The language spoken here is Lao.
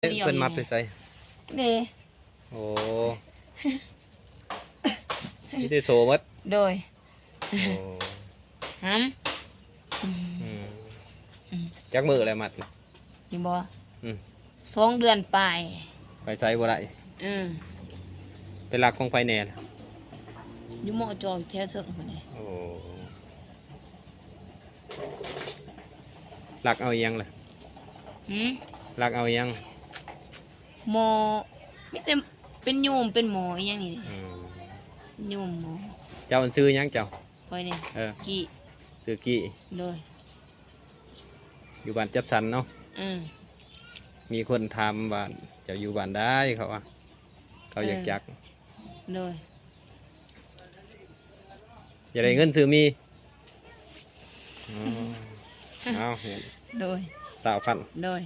ເອີ ເພິ່ນມັດໃສ່ໃສ? ເດ້ ໂອ້ ມີແຕ່ໂສ້ໝົດ. ໂດຍ ໂອ້ ຫຳ ອືມ ອືມ ອືມ ຈັກມື້ແລ້ວມັດ? ນີ້ບໍ່? ອືມ ສອງເດືອນປາຍ ໄປໃສບໍ່ໄດ້. ເອີ ໄປລັກຂອງໃຜແດ່ລະ? ຢູ່ ມຈ ແຖວເທິງພຸ້ນແຫຼະ. ໂອ້ ລັກເອົາອີ່ຫຍັງລະ? ຫືມ? ລັກເອົາອີ່ຫຍັງ? ໝໍ້ ມີແຕ່ເປັນໂຍມເປັນໝໍ້ອີ່ຫຍັງນີ້. ອືມ ໂຍມໝໍ້. ເຈົ້າຊື່ຫຍັງເຈົ້າ? ຂ້ອຍນີ້ ເອີ ກີ້ ຊື່ກີ້. ໂດຍ ຢູ່ບ້ານຈັດສັນເນາະ. ເອີ ມີຄົນຖາມວ່າເຈົ້າຢູ່ບ້ານໃດ ເຂົາວ່າ ເຂົາຢາກຈັກ. ເອີ ໂດຍ ຢາກໄດ້ເງິນຊື້ໝີ່. ອໍ ເອົາ ໂດຍ ຊາວພັນ. ໂດຍ